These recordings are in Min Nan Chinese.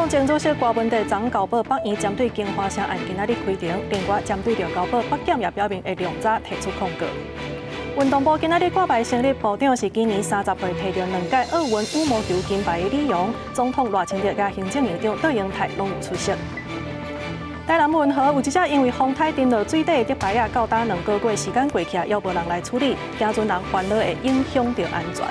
黨前主席柯文哲昨交保北院針對京華城案今仔日開庭，另外針對著交保北檢也表明會量早提出控告。運動部今仔日掛牌成立部長是今年30歲提著兩屆奧運羽毛球金牌的李洋，總統賴清德佮行政院長卓榮泰攏有出席。台南運河有一隻因為風颱沉落水底的竹排仔，到今2個月時間過去，猶無人來處理，驚陣人煩惱會影響著安全。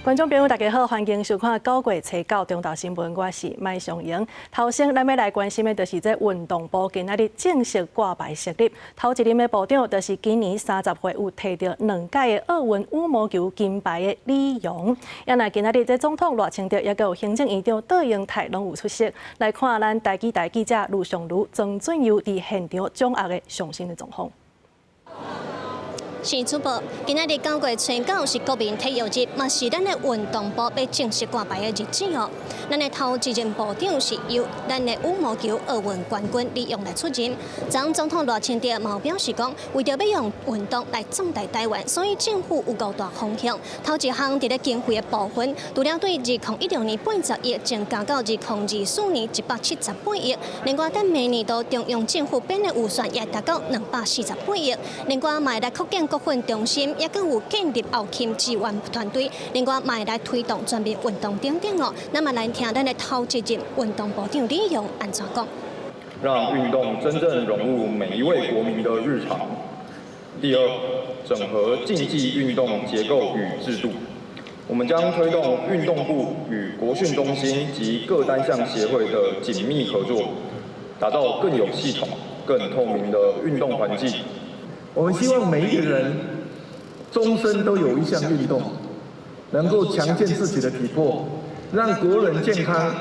觀眾朋友，大家好，歡迎收看九月初九中晝新聞，我是麥尚瑩。頭先，咱欲來關心的，就是這運動部今仔日正式掛牌成立。頭一任的部長，就是今年30歲有提著兩屆的奧運羽毛球金牌的李洋。啊若今仔日這總統賴清德，抑閣有行政院長卓榮泰攏有出席。來看咱台記台記者盧尚如、曾俊佑佇現場掌握的上新的狀況。是主播，今仔日九月初九是國民體育日，嘛是咱的運動部欲正式掛牌的日子哦。咱的頭一任部長是由咱的羽毛球奧運冠軍李洋來出任。昨總統賴清德嘛有表示講，為著欲用運動來壯大台灣，所以政府有五大方向。頭一項佇咧經費的部分，除了對2016年80億增加到2024年178億，另外等明年度中央政府編的預算也達到248億。另外嘛會來擴建國訓中心，抑閣有建立後勤支援團隊，另外嘛會來推動全民運動等等哦。那麼來聽咱的頭一任運動部長李洋按怎講？讓運動真正融入每一位國民的日常。第二，整合競技運動結構與制度。我們將推動運動部與國訓中心及各單項協會的緊密合作，打造更有系統、更透明的運動環境。我們希望每一個人終身都有一項運動，能夠強健自己的體魄，讓國人健康，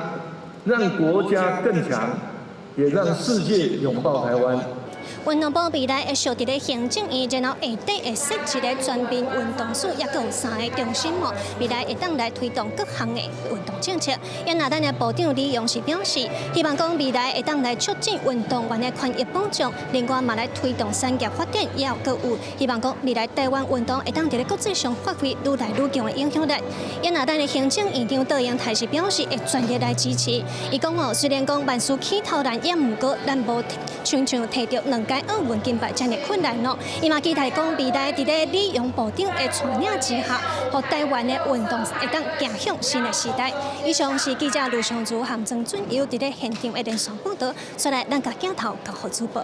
讓國家更強，也讓世界擁抱台灣。運動部未來會設佇咧行政院，然後下底會設一个全民運動署，抑閣有三个中心哦。未來會當來推動各項的運動政策。啊若咱的部長李洋是表示，希望講未來會當來促進運動員的權益保障，另外嘛來推動產業發展，也閣有希望講未來台灣運動會當佇咧國際上發揮愈來愈強的影響力。啊若咱的行政院長卓榮泰是表示會全力來支持。伊講哦，雖然講萬事起頭難，也毋過咱無親像提著兩屆奧運金牌遮爾困難咯。伊嘛期待講未來佇咧李洋部長的帶領之下，予台灣的運動會當走向新的時代。以上是記者盧尚如和曾俊佑佇咧現場的連線報導，煞來咱共鏡頭交予主播。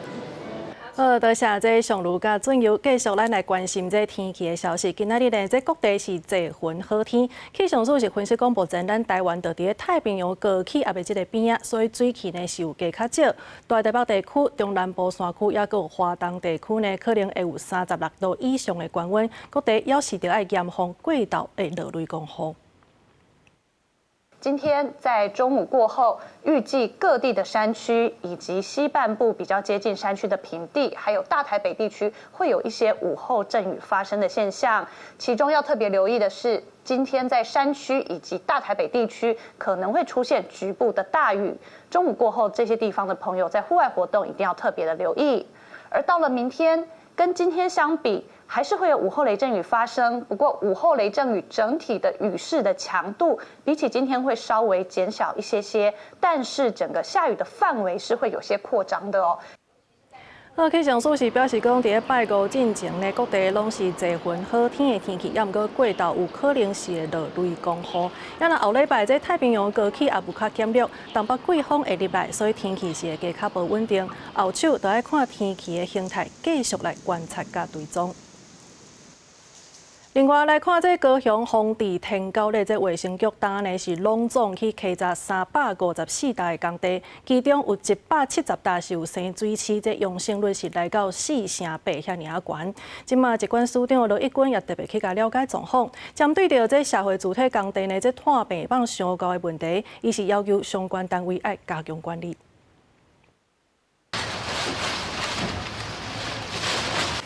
好，多謝這尚如佮俊佑，繼續咱來關心這天氣的消息。今仔日呢，這各地是濟雲好天。氣象署是分析講，目前咱台灣就佇咧太平洋高氣壓的這个邊仔，所以水汽呢是有加較少。大台北地區、中南部山區，抑閣有華東地區呢，可能會有36度以上的高溫。各地猶是著愛嚴防過晝的落雷降雨。今天在中午過後，預計各地的山區以及西半部比較接近山區的平地，還有大台北地區，會有一些午後陣雨發生的現象。其中要特別留意的是，今天在山區以及大台北地區可能會出現局部的大雨。中午過後，這些地方的朋友在戶外活動一定要特別的留意。而到了明天，跟今天相比，還是會有午後雷陣雨發生，不過午後雷陣雨整體的雨勢的強度比起今天會稍微減小一些些，但是整個下雨的範圍是會有些擴張的哦。好，氣象署是表示講，佇咧拜五進前呢，各地攏是濟雲好天的天氣，抑毋過過晝有可能是會落雷公雨。啊若後禮拜這太平洋高氣壓有較減弱，東北季風會入來，所以天氣是會加較無穩定。後手就愛看天氣的形態，繼續來觀察佮追蹤。另外來看，這高雄豐智天狗咧，這衛生局今呢是攏總去稽查354搭的工地，其中有170搭是有生水螭，這陽性率是來到4.8%遐爾仔懸。這馬疾管署長羅一鈞也特別去共了解狀況，針對著這社會住宅工地呢，這湠病房傷高的問題，伊是要求相關單位愛加強管理。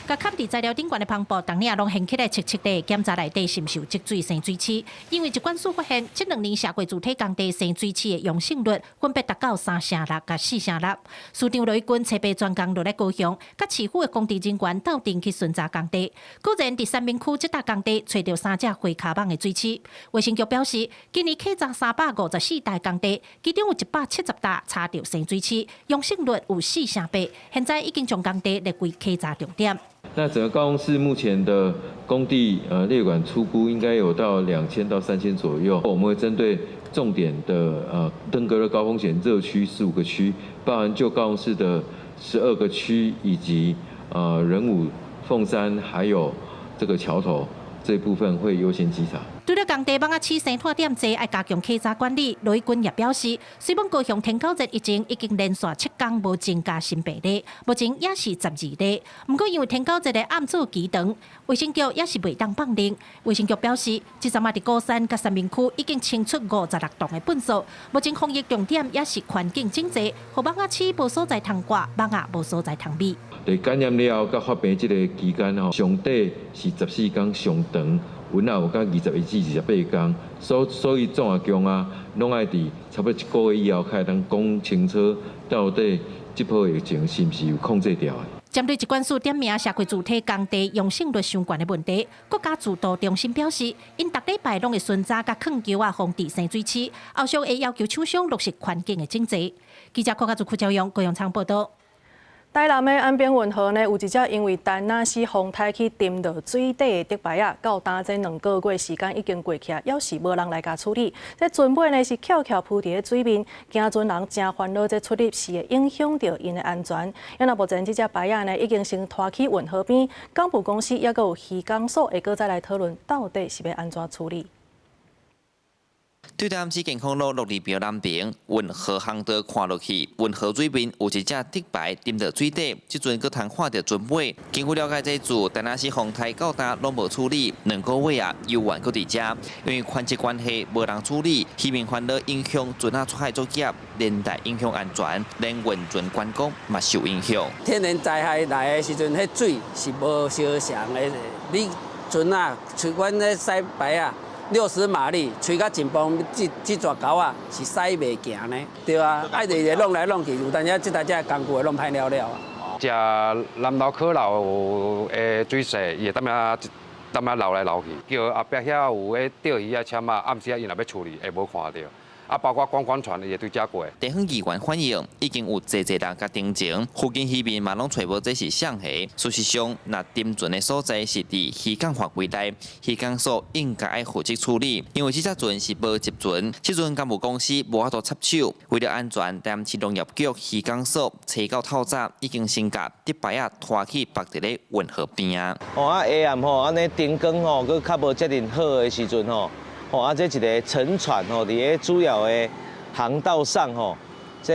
共崁佇材料頂懸的帆布，逐年攏掀起來測測地檢查內底是毋是有積水生水螄。因為疾管署發現，這2年社會主體工地生水螄的陽性率分別達到3成6佮4成6。市長羅一鈞差派專工落來高雄，佮市府的工地人員鬥陣去巡查工地。果然佇三民區這搭工地揣著三隻灰跤蠓的水螄。衛生局表示，今年稽查354台工地，其中有170台查著生水螄，陽性率有4成8。現在已經將工地列為稽查重點。那整個高雄市目前的工地，列管初估應該有到2000到3000左右。我們會針對重點的登革熱高風險熱區15個區，包含舊高雄市的12個區，以及仁武、鳳山，還有這個橋頭這部分會優先稽查。除了工地蠓仔鼠生湠點濟，愛加強稽查管理。羅一鈞也表示，雖罔高雄天狗熱疫情已經連續7工無增加新病例，目前也是12例。毋過因為天狗熱的暗做期長，衛生局也是袂當放任。衛生局表示，這陣仔佇鼓山佮三民區已經清出56棟的糞埽，目前防疫重點也是環境整齊，予蠓仔鼠無所在通掛，蠓仔無所在通覕。對感染了後佮發病這個期間吼，上短是14工，上長有若有到21至28工，所以總啊共啊，攏愛佇差不多一個月以後，才會當講清楚到底這波疫情是毋是有控制牢的。針對疾管署點名社會主體工地陽性率傷懸的問題，國家自導中心表示，𪜶逐禮拜攏會巡查佮礦球仔防治生水螄，後續會要求廠商落實環境的整齊。記者郭家祖、柯昭陽、高陽昌報道。台南的安平運河呢，有一隻因為田納西風颱去沉落水底的竹排仔，到今這2個月時間已經過去，猶是無人來共處理。這船尾呢是翹翹浮佇咧水面，驚船人誠煩惱，這出入是會影響著𪜶的安全。啊，若目前這隻排仔呢已經先拖去運河邊，港務公司抑閣有漁港所會閣再來討論，到底是欲按怎處理。對台南市健康路鹿兒廟南邊運河航道看落去，運河水面有一隻竹排沉佇水底，這陣閣通看著船尾。根據了解，這自田納西風颱到今攏無處理，2個月啊，猶原閣佇遮，因為權責關係無人處理，漁民煩惱影響船仔出海作業，連帶影響安全，連運船觀光嘛受影響。天然災害來的時陣，彼水是無相仝的，你船仔，像阮咧駛排仔。60馬力，吹甲盡風，這這逝溝仔是駛袂行呢，對啊，愛日日弄來弄去，有當時這台這工具會弄歹了了啊。食南流可流的水勢，伊會淡仔淡仔流來流去，叫後壁遐有咧釣魚仔簽仔，暗時仔𪜶若欲處理，會無看著。啊，包括觀光船也對遮過。地方議員反映，已經有濟濟人共澄清，附近漁民嘛攏揣無這是誰的。事實上，若沉船的所在是佇漁港範圍內，漁港所應該愛負責處理，因為這隻船是無籍船，這陣港務公司無法度插手。為了安全，台南市農業局漁港所揣到透早已經先共竹排仔拖去縛佇咧運河邊仔。哦啊，下暗吼，按呢燈光吼，閣較無遮爾好的時陣吼。吼啊！這一个沉船吼，佇咧主要的航道上吼，這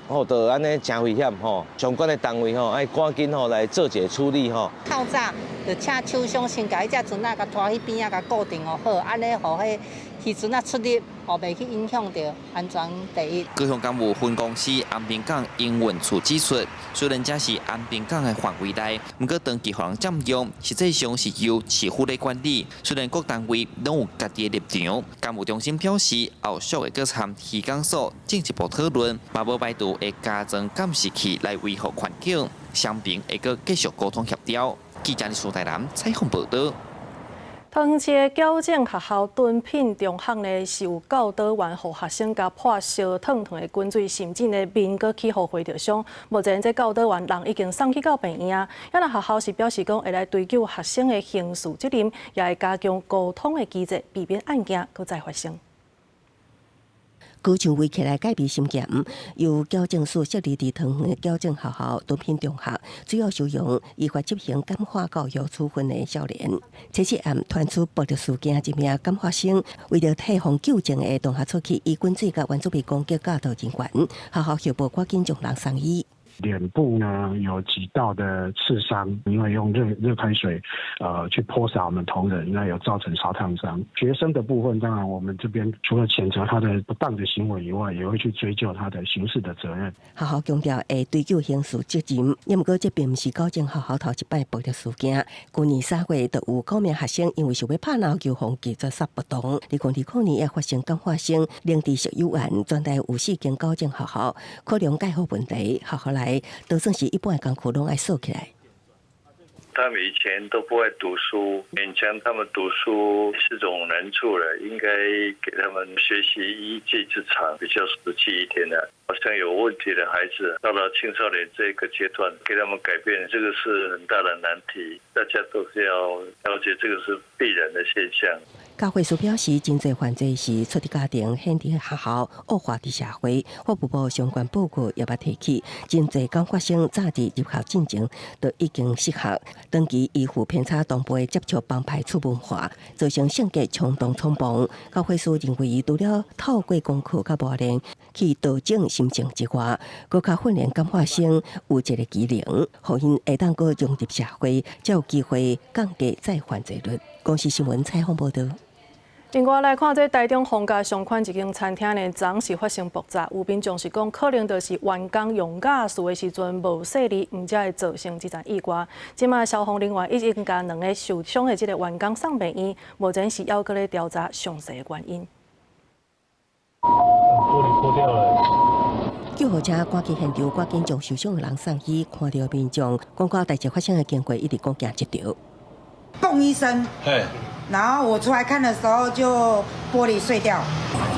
吼就按呢誠危險吼。相關的單位吼，愛趕緊吼來做一个處理吼。透早就請廠商先共彼隻船仔共拖去邊仔，共固定予好，按呢予彼漁船仔出入，予袂去影響著安全第一。高雄港務分公司安平港營運處指出，雖然這是安平港的範圍內，毋過長期予人佔用，實際上是由市府來管理。雖然各單位攏有家己的立場，港務中心表示，後續會閣參漁港所進一步討論，嘛無排除會加裝監視器來維護環境，雙邊會閣繼續溝通協調。記者蘇台南採訪報導。桃園市的矯正學校敦品中學呢，是有教導員予學生共潑燒燙燙的滾水，甚至呢面閣去予火著傷。目前這教導員人已經送去到病院啊。啊若學校是表示講會來追究學生的刑事責任，也會加強溝通的機制，避免案件閣再發生。高牆圍起來戒備森嚴，由矯正署設立佇桃園的矯正學校敦品中學，主要收容依法執行感化教育處分的少年。這次案傳出暴力事件，一名感化生為著替予糾正的同學出氣，以滾水共原住民攻擊教導人員，學校後部趕緊將人送醫。臉部呢有幾道的刺傷，因為用熱熱開水，去潑灑我們同仁，那有造成燒燙傷。學生的部分，當然我們這邊除了譴責他的不當的行為以外，也會去追究他的刑事的責任。學校強調會追究刑事責任，也毋過這並毋是矯正學校頭一擺暴力事件。舊年3月就有九名學生因為想欲拍籃球，予拒絕殺不當。2020年也發生感化生零致食油案，全台有四間矯正學校可能蓋好問題，學校內都算是一般的功課攏愛鎖起來。他們以前都不愛讀書，勉強他們讀書是種難處了，應該給他們學習一技之長，比較實際一點的。好像有問題的孩子，到了青少年這個階段，給他們改變，這個是很大的難題。大家都是要了解，這個是必然的現象。教會署表示，真濟犯罪是出佇家庭、現佇學校、惡化佇社會。法務部相關報告也捌提起，真濟感化生早佇入學進前就已經失學，長期依附偏差同輩接觸幫派次文化，造成性格衝動衝暴。教會署認為，除了透過功課佮磨練去調整心情之外，閣較訓練感化生有一個技能，予𪜶會當閣融入社會，才有機會降低再犯罪率。公視新聞採訪報導。另外來看，這台中逢甲上寬一間餐廳呢，昨是發生爆炸，有民眾是講可能就是員工用瓦斯的時陣無細膩，毋才會造成這場意外。這馬消防人員已經共兩个受傷的這个員工送病院，目前是猶閣咧調查詳細的原因。玻璃破掉了。救護車趕去現場，趕緊將受傷的人送醫。看著民眾講到代誌發生的經過，一直講驚一條。嘣一聲，然後我出來看的時候，就玻璃碎掉，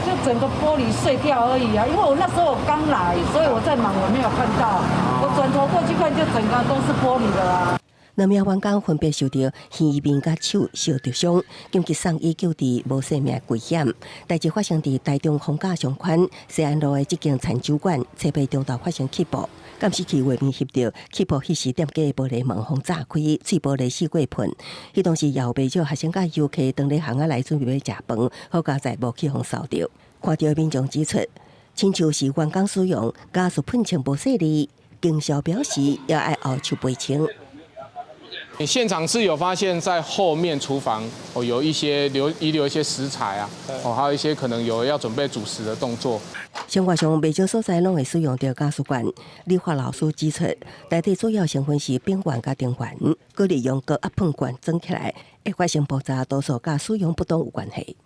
就整個玻璃碎掉而已啊！因為我那時候我剛來，所以我在忙，我沒有看到。我轉頭過去看，就整個都是玻璃的啦。兩名員工分別受著耳面佮手燒著傷，緊急送醫救治，無生命危險。代誌發生佇台中逢甲上寬西安路的這間餐酒館，初八中晝發生氣爆，監視器畫面翕著氣爆彼時店家玻璃門予炸開，碎玻璃四處噴。彼當時也有袂少學生佮遊客當咧巷仔內準備欲食飯，好佳哉無去予燒著。看著民眾指出，親像是員工使用瓦斯噴槍無細膩，經銷表示也愛後手賠清。你現場是有發現，在後面廚房哦，有一些留遺留一些食材啊，哦，還有一些可能有要準備煮食的動作。生活上袂少所在攏會使用著瓦斯罐。理化老師指出，內底主要成分是丙烷佮丁烷，閣利用高壓噴罐裝起來，會發生爆炸，多數佮使用不當有關係。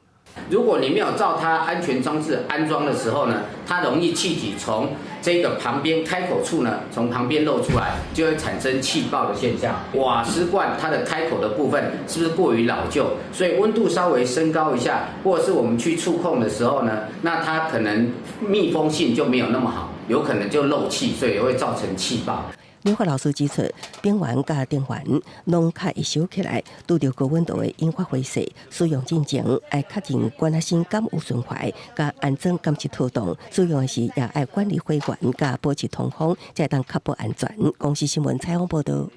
如果你沒有照它安全裝置安裝的時候呢，它容易氣體從這個旁邊開口處呢，從旁邊漏出來，就會產生氣爆的現象。瓦斯罐它的開口的部分是不是過於老舊？所以溫度稍微升高一下，或者是我們去觸控的時候呢，那它可能密封性就沒有那麼好，有可能就漏氣，所以也會造成氣爆。理化老師指出，丙烷佮丁烷攏較會燒起來，拄著高溫度會引發火勢。使用進前愛確認罐仔身敢有損壞，佮安裝敢是妥當。使用時也愛管理火源，佮保持通風，才會當確保安全。公視新聞採訪報導。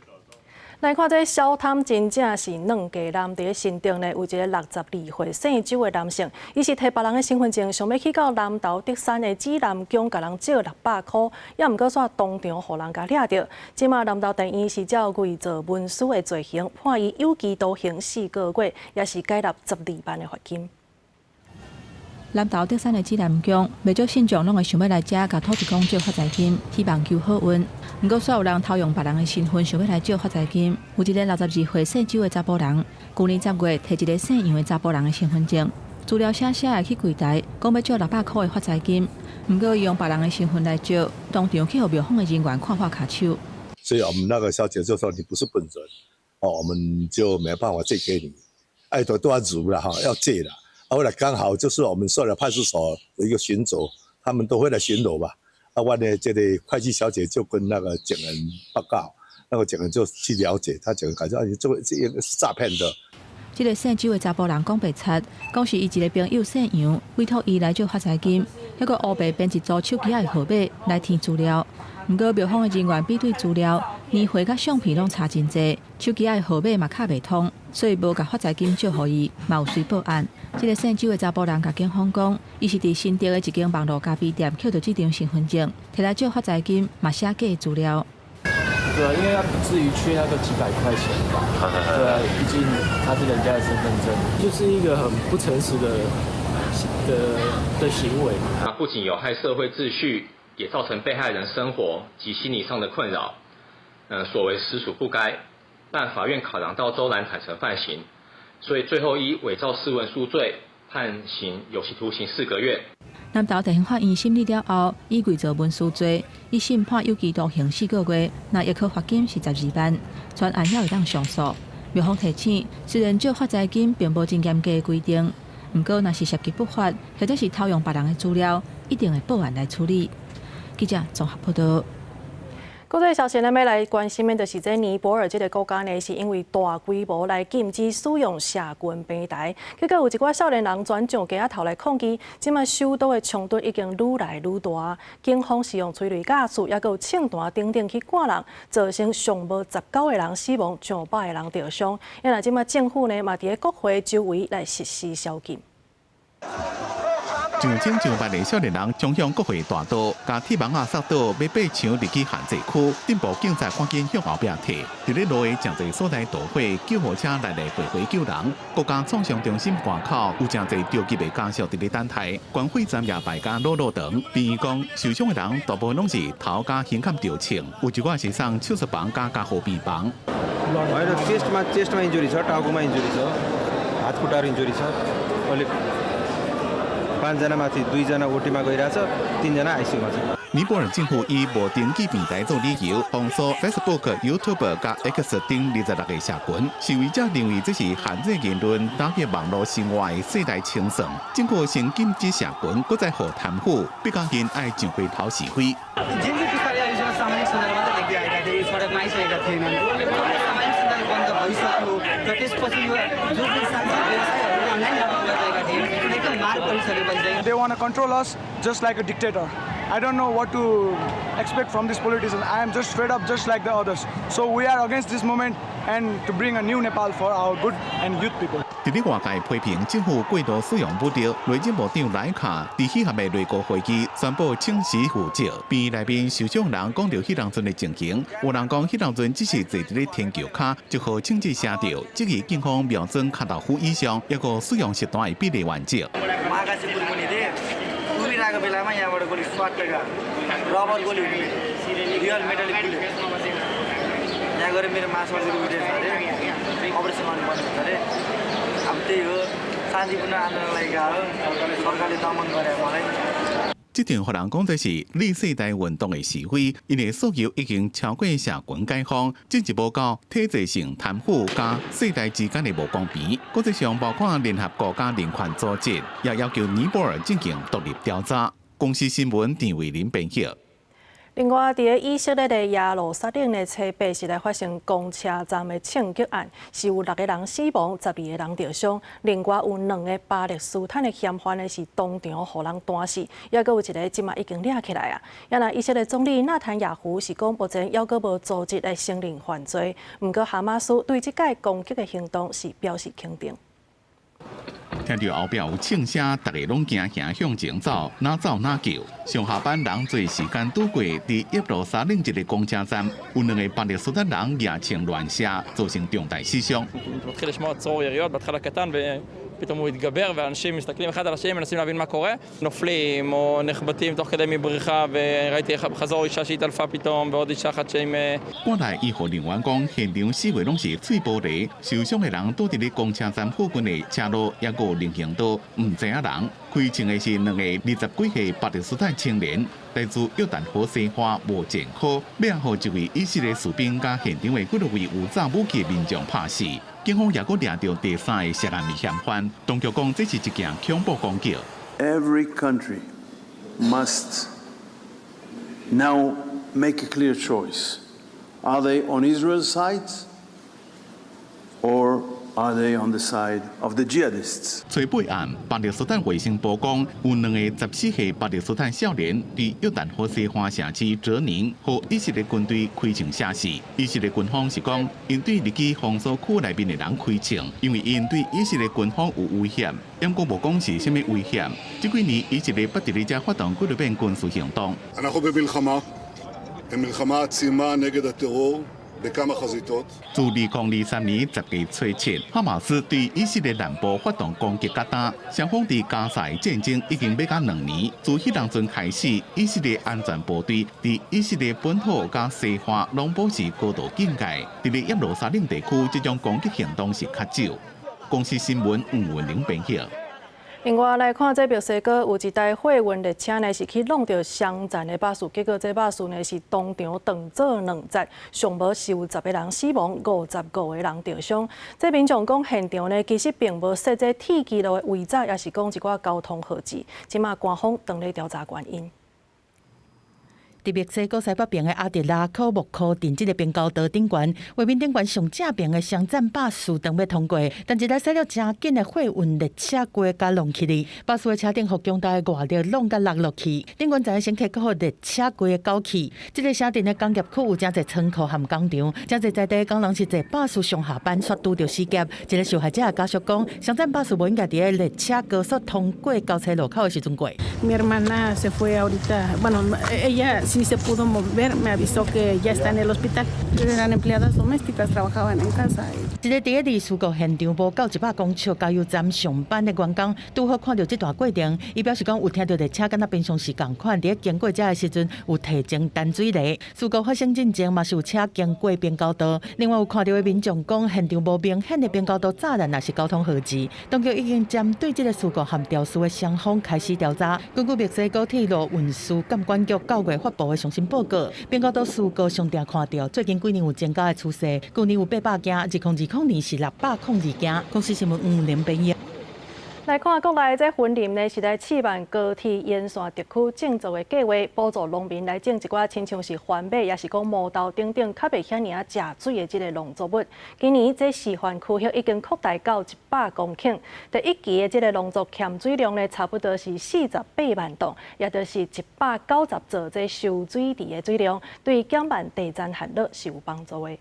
來看這小貪真正是軟雞男，佇咧新竹呢，有一个62歲姓周的男性，伊是提別人的身份證，想欲去到南投竹山的指南宮，共人借600箍，也毋過煞當場予人共掠著。這馬南投地院是照偽造文書的罪行，判伊有期徒刑4個月，也是改納12萬的罰金。南投竹山的指南宮，袂少信眾攏會想欲來遮共土地公借發財金，希望求好運。毋過，煞有人偷用別人的身份，想欲來借發財金。有一个62歲姓周的查埔人，舊年10月提一个姓楊的查埔人的身份證，資料寫寫的去櫃台，講欲借600箍的發財金。毋過，伊用別人的身份來借，當場去予廟方的人員看破跤手。所以我們那個小姐就說：“你不是本人，哦，我們就沒辦法借給你。”哎，都都要租了哈，要借了。後來剛好就是我們受了派出所的一個巡邏，他們都會來巡邏吧。啊，我呢這個會計小姐就跟那個警員報告，那個警員就去了解，他警員感覺啊，這個這個是詐騙的。這个姓周的查埔人講白賊，講是伊一个朋友姓楊委託伊來借發財金，猶閣烏白編一組手機仔的號碼來填資料。毋過廟方的人員比對資料，年歲佮相片攏差真濟，手機仔的號碼嘛敲袂通，所以無共發財金借予伊，嘛有隨報案。這个姓周的查埔人共警方講，伊是佇新竹的一間網路咖啡店抾著這張身份證，提來借發財金，嘛寫假資料。對啊，應該要不至於缺那個幾百塊錢吧？對啊，畢竟他是人家的身份證，就是一個很不誠實的行為。那不僅有害社會秩序，也造成被害人生活及心理上的困擾。所為實屬不該。但法院考量到周蘭坦承犯行，所以最後依偽造私文書罪判刑有期徒刑4個月。南投地方法院審理了後，以偽造文書罪，一審判有期徒刑4個月，若易科罰金是12萬。全案猶會當上訴。廟方提醒，雖然借發財金並無真嚴格的規定，毋過若是涉及不法，或者是偷用別人的資料，一定會報案來處理。記者綜合報道。國際消息呢，欲來關心的就是這尼泊爾這个國家呢，是因為大規模來禁止使用社群平台，結果有一寡少年人轉上街仔頭來抗議，這馬首都的衝突已經愈來愈大，警方是用催淚ガス，抑閣有槍彈等等去趕人，造成上無19個人死亡，上百個人著傷。因為這馬政府呢，嘛佇咧國會周圍來實施宵禁。上千上萬个少年人衝向國會大道，共鐵網仔塞堵，欲爬牆入去限制區。鎮暴警察趕緊向後壁退。佇咧路的誠濟所在導火，救護車來來回回救人。國家創傷中心外口有誠濟著急的家屬佇咧等待。關費站也排甲老老長。病院講受傷的人大部分攏是頭佮胸坎著槍，有一寡是送手術房佮加護病房。 होइन चेस्टमा चेस्टमा इन्जुरी छ, टाउकोमा इन्जुरी छ, हात खुट्टाहरू इन्जुरी छ। अहिले पाँचजना माथि दुईजना ओटीमा गइरहेछ, तिनजना आइसियूमा छ। 尼泊爾政府以無登記平台做理由，封鎖 Facebook、YouTube 佮 X 等26個社群。示威者認為這是限制言論、打擊網絡生活的世代清算。政府先禁止社群，閣再予貪腐，逼甲𪜶愛上街頭示威。 सामाजिक सञ्जाल मात्रै देख्दै आएका थिए, सडकमा आइसकेका थिएनन्। सामाजिक सञ्जाल बन्द भइसक्यो र त्यसपछि यो जो पनि सानसानो व्यवसायहरू अनलाइन गरिरहेका थिए, एकदम मार परिसकेपछि चाहिँ They want to control us just like a dictator. I don't know what to expect from this politician. I am just fed up just like the others. So we are against this movement and to bring a new Nepal for our good and youth people. 佇咧外界批評政府過度使用武力，內政部長萊卡佇彼項的內閣會議宣布請辭負責。病院內面受傷人講著彼當陣的情形，有人講彼當陣只是坐佇咧天橋跤，就予槍子射著，質疑警方瞄準跤頭趺以上，抑閣使用實彈的比例原則。 म आकाशे मुनि थिएँ, उभिरहेको बेलामा यहाँबाट गोली स्वाटका रबर गोली, रियल मेटालिक गोली यहाँ गएर मेरो मासुमा गोली उठेको छ अरे, अपरेसन गर्नुपर्ने हुन्छ अरे। अब त्यही हो, शान्तिपूर्ण आन्दोलनलाई गाह्रो सरकारले दमन गरे मलाई।這場予人講做是綠世代運動的示威，𪜶的訴求已經超過社群解封，進一步到體制性貪腐佮世代之間的無公平。國際上包括聯合國佮人權組織，也要求尼泊爾進行獨立調查。公視新聞陳慧琳編譯。另外，佇咧以色列的耶路撒冷的初八是來發生公車站的槍擊案，是有六個人死亡，12個人著傷。另外有兩个巴勒斯坦的嫌犯呢是當場予人彈死，抑閣有一个這馬已經掠起來啊。啊若以色列總理納坦雅胡是講，目前猶閣無組織來承認犯罪，毋過哈馬斯對這擺攻擊的行動是表示肯定。聽著後壁有槍聲，逐家攏驚嚇向前走，哪走哪叫。上下班人濟時間拄過，佇耶路撒冷一个公車站，有兩个巴勒斯坦人舉槍亂射，造成重大死傷。 פתאום הוא התגבר ואנשים מסתכלים אחד על השני, מנסים להבין מה קורה. נופלים או נחבטים תוך כדי מבריחה, וראיתי איך חזור אישה שהתעלפה פתאום ועוד אישה אחת שעם 趕來醫護人員講，現場四圍攏是碎玻璃，受傷的人倒佇咧公車站附近的車路，抑閣有人行道，毋知影人。開槍的是兩个20幾歲巴勒斯坦青年，來自約旦河西岸無前科，尾仔予一位以色列士兵佮現場的幾落位有炸武器的民眾拍死。警方也閣掠著第三个涉案的嫌犯，當局講這是一件恐怖攻擊。 Every country must now make a clear choice. Are they on Israel's side or Are they on the side of the jihadists？初八暗，巴勒斯坦衛生部講，有兩个14歲巴勒斯坦少年佇約旦河西岸城市哲寧，予以色列軍隊開槍射死。以色列軍方是講，𪜶對入去封鎖區內面的人開槍，因為𪜶對以色列軍方有威脅。毋過無講是啥物威脅。這幾年以色列不佇咧遮發動幾若遍軍事行動。 אנחנו במלחמה, במלחמה עצימה נגד הטרור. 自2023年10月初7，哈馬斯對以色列南部發動攻擊，佮今，雙方佇加薩的戰爭已經欲到2年。自彼當陣開始，以色列安全部隊佇以色列本土佮西岸攏保持高度警戒。佇咧耶路撒冷地區，這種攻擊行動是較少。公視新聞吳文玲編譯。另外來看，這墨西哥有一台貨運列車呢，是去挵著雙層的巴士，結果這巴士呢是當場斷做兩截，上無是有10個人死亡，55個人著傷。這民眾講現場呢，其實並無設這鐵支路的圍柵，抑是講一寡交通號誌。這馬官方正咧調查原因。佇墨西哥西北邊的阿德拉科莫科鎮這个平交道頂懸，畫面頂懸上正爿的雙層巴士當欲通過，但一台駛了誠緊的貨運列車過共挵起去，巴士的車頂予強大的外力挵共落落去，頂懸站的乘客閣予列車規个攪去。這个城鎮的工業區有誠濟倉庫和工廠，誠濟在地的工人是坐巴士上下班，煞拄著死劫。一个受害者的家屬講，雙層巴士無應該佇咧列車高速通過交叉路口的時陣過。 Mi hermana se fue ahorita, bueno, ella sí se pudo mover, me avisó que ya está en el hospital. Eran empleadas domésticas, trabajaban en casa. 一个佇咧離事故現場無夠100公尺加油站上班的員工，拄好看著這段過程，伊表示講有聽著列車敢若平常時仝款，佇咧經過遮的時陣有提前彈水螺。事故發生進前嘛是有車經過平交道，另外有看著的民眾講，現場無明顯的平交道柵欄，抑是交通號誌。當局已經針對這个事故和肇事的雙方開始調查。根據墨西哥鐵路運輸監管局9月發布的上新報告，平交道事故上定看著，最近幾年有增加的趨勢，舊年有800件，2020年是602件。公視新聞吳林編譯。來看國內這雲林呢，是來試辦高鐵沿線特區種作的計畫，補助農民來種一寡親像是番麥，抑是講毛豆等等，較袂遐爾仔食水的這个農作物。今年這示範區域已經擴大到100公頃，第一期的這个農作欠水量呢，差不多是48萬噸，也就是190座這蓄水池的水量，對減慢地層旱澇是有幫助的。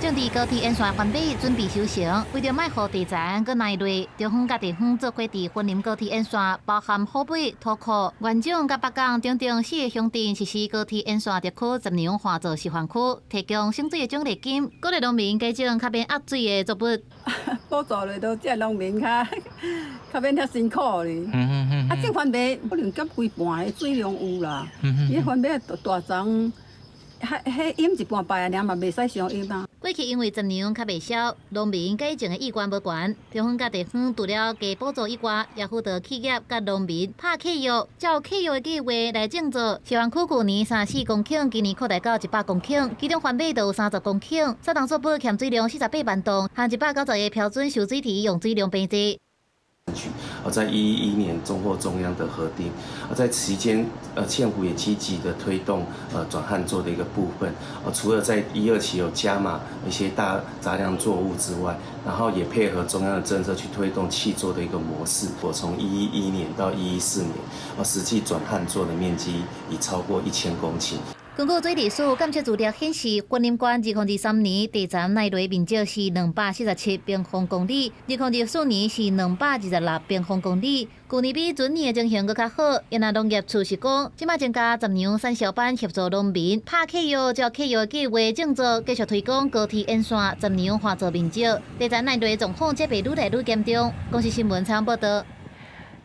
種佇高鐵沿線番麥準備收成，為著莫予地層閣耐熱，中央佮地方做伙佇雲林高鐵沿線，包含虎尾、土庫、元長佮北港等等四个鄉鎮，實施高鐵沿線特區雜糧旱作示範區，提供省水的獎勵金，鼓勵農民改種較免壓水的作物。補助落都這農民較較免遐辛苦咧。啊，種番麥可能減規半的水量有啦。伊番麥大欉，彼彼淹一半擺啊，爾嘛袂使傷淹啊。過去因為雜糧較袂銷，農民改種的意願無懸。中央佮地方除了加補助以外，也輔導企業佮農民拍契約，照契約的計畫來種作。示範區舊年34公頃，今年擴大到100公頃，其中番麥就有30公頃，三冬作物欠水量48萬噸，和190個標準蓄水池用水量平濟。在111年終獲中央的核定，而在期間，縣府也積極的推動，轉旱作的一個部分，除了在一二期有加碼一些大雜糧作物之外，然後也配合中央的政策去推動契作的一個模式。我從111年到114年，實際轉旱作的面積已超過1000公頃。根據水利署監測資料顯示，雲林縣2023年地層耐雷面積是247平方公里，2024年是226平方公里。舊年比前年的情形閣較好。因為農業處是講，這馬增加雜糧產銷班協助農民拍契約，照契約計畫種作，繼續推廣高鐵沿線雜糧旱作面積，地層耐雷狀況才袂愈來愈嚴重。公視新聞採訪報導。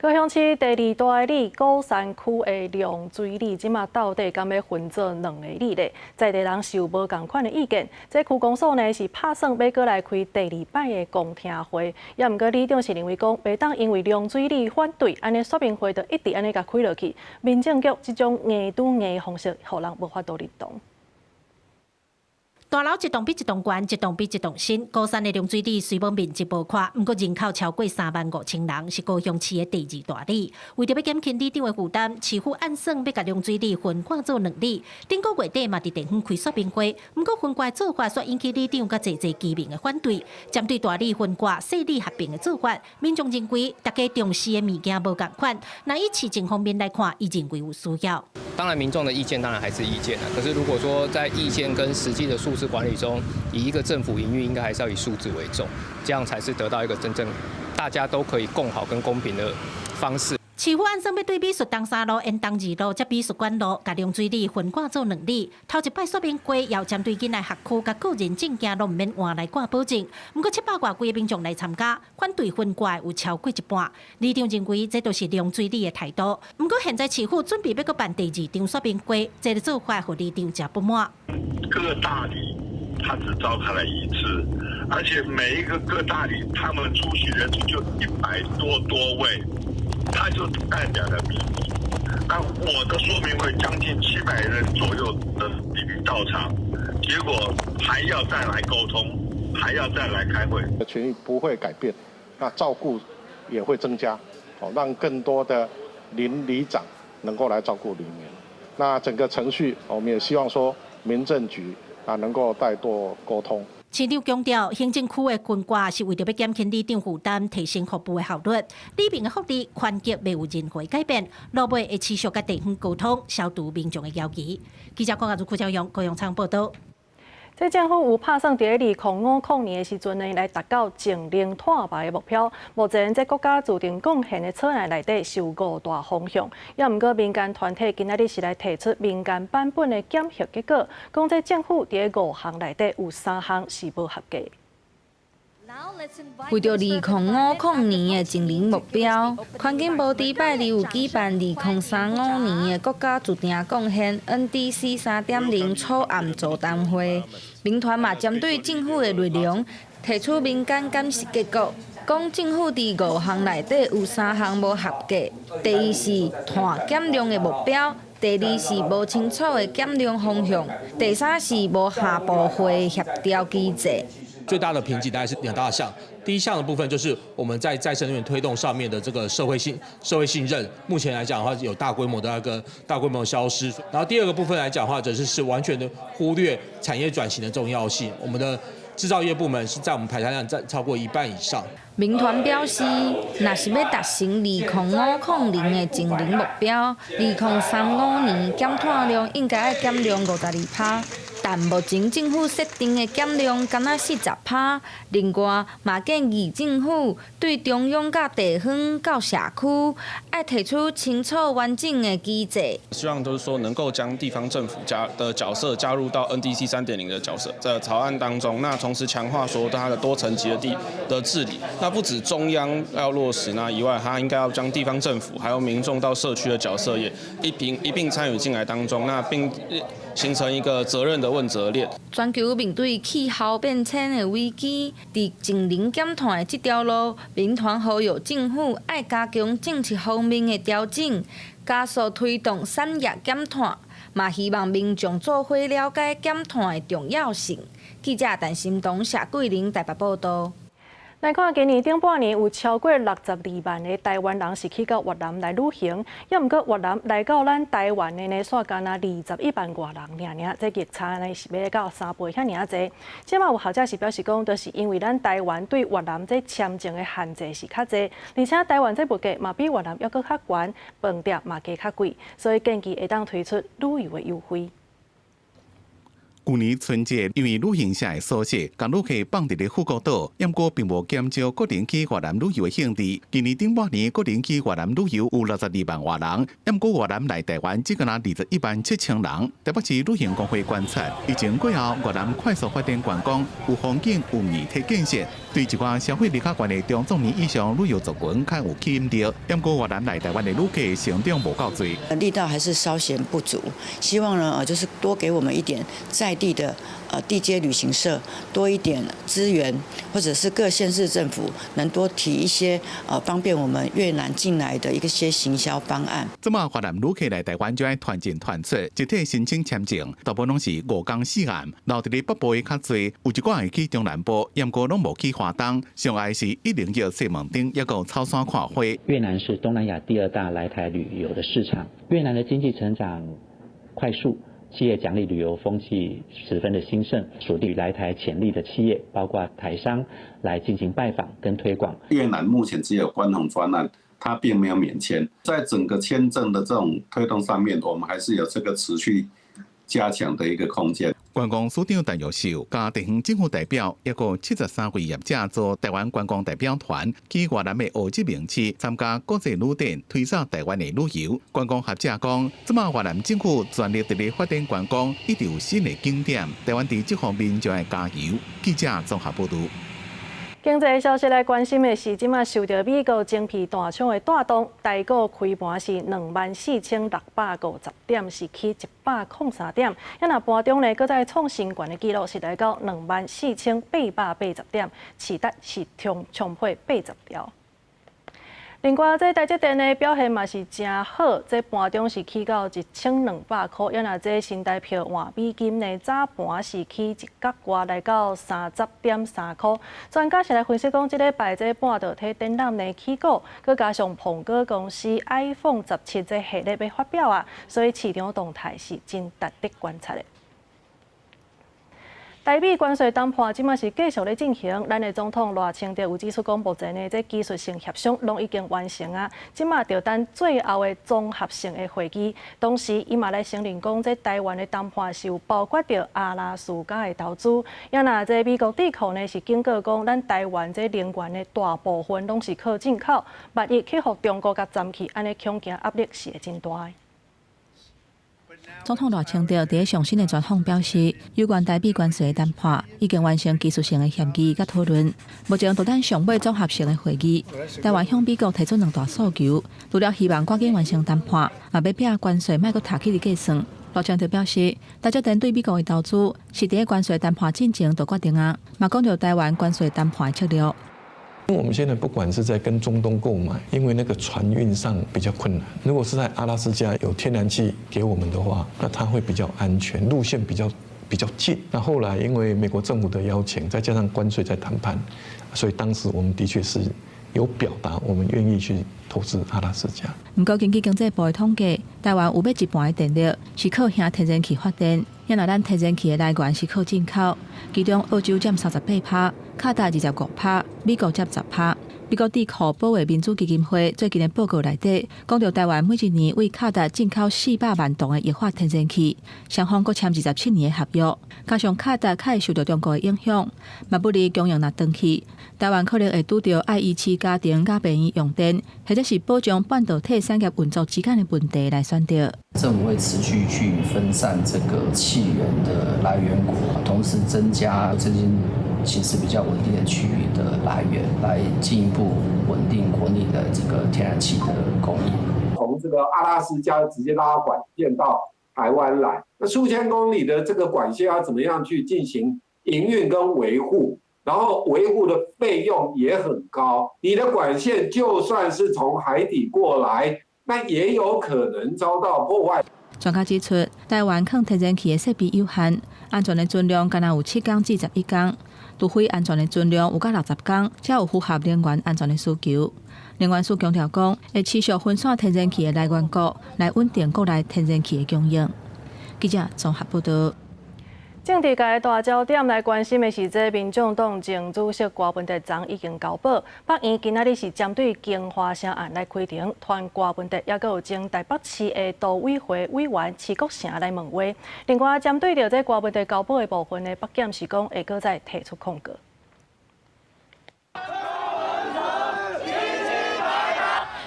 高雄市第二大里鼓山區的龍水里，這馬到底敢欲分做兩个里咧？在地人是有無仝款的意見。這區公所呢是拍算欲閣來開第二擺的公聽會，抑毋過里長是認為講，袂當因為龍水里反對，按呢說明會就一直按呢共開落去。民政局這種硬拄硬的方式，予人無法度認同。大樓一棟比一棟懸，一棟比一棟新。高山的龍水里雖無面積無闊，毋過人口超過3萬5千人，是高雄市的第二大里。為著欲減輕里長的負擔，市府按算欲共龍水里分割做兩里。頂個月底嘛佇地方開說明會，毋過分割做法煞引起里長佮濟濟居民的反對。針對大里分割、細里合併的做法，民眾認為大家重視的物件無仝款。若以市政方面來看，伊認為有需要。當然，民眾的意見當然還是意見啦。可是如果說在意見跟實際的數字管理中，以一個政府營運，應該還是要以數字為重，這樣才是得到一個真正大家都可以共好跟公平的方式。市府按算欲對美術東三路、延東二路、佮美術館路，共龍水里分割做兩里。頭一擺說明會，有針對囡仔學區佮個人證件攏毋免換來掛保證。毋過700外幾个民眾來參加，反對分割有超過一半。里長認為這就是龍水里的態度。毋過現在市府準備欲閣辦第二場說明會，這个做法予里長誠不滿。各大里他只召開了一次，而且每一個各大里他們出席人數就100多位。他就代表了民意。那我的說明會將近700人左右的里民到場，結果還要再來溝通，還要再來開會。權益不會改變，那照顧也會增加，哦，讓更多的鄰里長能夠來照顧里民。那整個程序，我們也希望說民政局啊能夠帶多溝通。市長強調，行政區的分割是為著欲減輕里長負擔，提升服務的效率。里民的福利權益袂有任何改變，落尾會持續佮地方溝通，消除民眾的疑慮。記者鄺亞如、柯昭陽、高永昌報導。這政府有拍算佇2050年的時陣呢，來達到淨零碳排的目標。目前，這國家自定貢獻的草案內底是有五大方向，也毋過民間團體今仔日是來提出民間版本的檢核結果，講這政府佇五項內底有三項是無合格。為著2050年的淨零目標，環境部佇拜二有舉辦2035年的國家自定貢獻 NDC 3.0草案座談會，民團嘛針對政府的內容提出民間檢視結果，講政府佇五項內底有三項無合格。第一是碳減量的目標，第二是無清楚的減量方向，第三是無下部會協調機制。最大的瓶頸大概是兩大項，第一項的部分就是我們在再生能源推動上面的這個社會信任，目前來講的話有大規模的那個大規模消失。然後第二個部分來講的話，則是完全的忽略產業轉型的重要性。我們的製造業部門是在我們排碳量佔超過一半以上。民團表示，若是欲達成2050的淨零目標，2035年減碳量應該愛減量52%。但目前政府設定的減量干焦40%。另外，嘛建議政府對中央佮地方到社區，愛提出清楚完整的機制。希望就是說能夠將地方政府加的角色加入到 NDC 3.0的角色在草案當中，那同時強化說它的多層級的地的治理。那不止中央要落實那以外，它應該要將地方政府還有民眾到社區的角色也一併參與進來當中，那並形成一個責任的問責鏈。全球面對氣候變遷的危機，佇淨零減碳的這條路，民團呼籲政府愛加強政策方面的調整，加速推動產業減碳，嘛希望民眾做伙了解減碳的重要性。記者陳心彤、謝桂玲台北報導。來看，今年頂半年有超過62萬个台灣人是去到越南來旅行，猶毋過越南來到咱台灣的呢，煞干焦21萬外人爾爾，這逆差呢是欲到3倍遐爾濟。這馬有學者是表示講，就是因為咱台灣對越南這簽證的限制是較濟，而且台灣這物價嘛比越南猶閣較懸，飯店嘛加較貴，所以建議會當推出旅遊的優惠。舊年春節，因為旅行社的疏失，共旅客放佇咧富國島，毋過並無減少國人去越南旅遊的興致。今年頂半年，國人去越南旅遊有62萬外人，毋過越南來台灣只干焦21萬7千人。台北市旅行公會觀察，疫情過後，越南快速發展觀光，有風景有硬體建設，對一寡消費力較懸的中壯年以上旅遊族群較有吸引力。毋過越南來台灣的旅客成長無夠濟，力道還是稍顯不足，希望呢，就是多給我們一點在在地的地接旅行社多一點資源，或者是各縣市政府能多提一些方便我們越南進來的一些行銷方案。這馬越南旅客來台灣就愛團進團出，集體申請簽證，大部分攏是五工四暗，留佇咧北部的較濟，有一寡會去中南部，毋過攏無去華東，上愛是101西門町，抑閣草山看花。越南是東南亞第二大來台旅遊的市場，越南的經濟成長快速。企業獎勵旅遊風氣十分的興盛，鎖定來台潛力的企業，包括台商來進行拜訪跟推廣。越南目前只有觀紅專案，它並沒有免簽。在整個簽證的這種推動上面，我們還是有這個持續加強的一個空間。觀光署長陳玉秀佮地方政府代表，抑閣73位業者組台灣觀光代表團去越南的胡志明市參加國際旅展，推廣台灣的旅遊。觀光學者講，這馬越南政府全力佇咧發展觀光，一直有新的景點，台灣佇這方面就愛加油。記者綜合報道。經濟消息來關心的是，這馬受著美國晶片大廠的帶動，台股開盤是24,650點，是起103點。啊，若盤中呢，閣再創新懸的紀錄，是來到24,880點，市值是衝破80兆。另外，這台積電的表現嘛是誠好，這盤中是起到1200箍，啊若這新台票換美金呢，早盤是起一角外，來到30.3箍。專家是來分析講，這禮拜這半導體展覽呢起股，閣加上蘋果公司 iPhone 17這系列欲發表啊，所以市場動態是真值得觀察的。台美關稅談判這馬是繼續咧進行，咱的總統賴清德有指出講，目前的這技術性協商攏已經完成啊，這馬就等最後的綜合性的會議。同時，伊嘛來承認講，這台灣的談判是有包括著阿拉斯加的投資。啊若這美國智庫呢是警告講，咱台灣這能源的大部分攏是靠進口，萬一去予中國共佔去，按呢恐驚壓力是會真大的。總統賴清德佇上新的專訪表示，有關台美關稅的談判已經完成技術性的協議佮討論，目前就等上尾綜合性的會議。台灣向美國提出兩大訴求，除了希望趕緊完成談判，嘛欲摒關稅莫閣提起來計算。賴清德表示，台積電對美國的投資是佇關稅談判進前就決定啊，嘛講著台灣關稅談判的策略。我們現在不管是在跟中東購買，因為那個船運上比較困難。如果是在阿拉斯加有天然氣給我們的話，那它會比較安全，路線比較近。那後來因為美國政府的邀請，再加上關稅在談判，所以當時我們的確是有表達我們願意去投資阿拉斯加。毋過根據經濟部的統計，台灣有欲一半的電力是靠現天然氣發電，啊若咱天然氣的來源是靠進口，其中澳洲佔38%，卡達25%，美國佔10%。美國智庫保衛民主基金會最近的報告內底，講著台灣每一年對卡達進口400萬噸的液化天然氣，雙方閣簽27年的合約，加上卡達較會受著中國的影響，嘛不利供應若斷去，台灣可能會拄著愛維持家庭佮病院用電，或者是保障半導體產業運作之間的問題來選擇。政府會持續去分散這個氣源的來源國，同時增加最近形勢比較穩定的區域的來源，來進一步穩定國內的這個天然氣的供應。從這個阿拉斯加直接拉管線到台灣來，那數千公里的這個管線要怎麼樣去進行營運跟維護？然後維護的費用也很高。你的管線就算是從海底過來，那也有可能遭到破壞。專家指出，台灣囥天然氣的設備有限，安全的存量干焦有7工至11工，除非安全的存量有到60工，才有符合能源安全的需求。能源署強調講，會持續分散天然氣的來源國，來穩定國內天然氣的供應。記者綜合報道。政治界大焦點來關心的是，這民眾黨前主席柯文哲昨已經交保，法院今仔日是針對京華城案來開庭，傳柯文哲抑閣有前台北市的都委會委員徐國成來問話。另外，針對著這柯文哲交保的部分呢，北檢是講會閣再提出控告。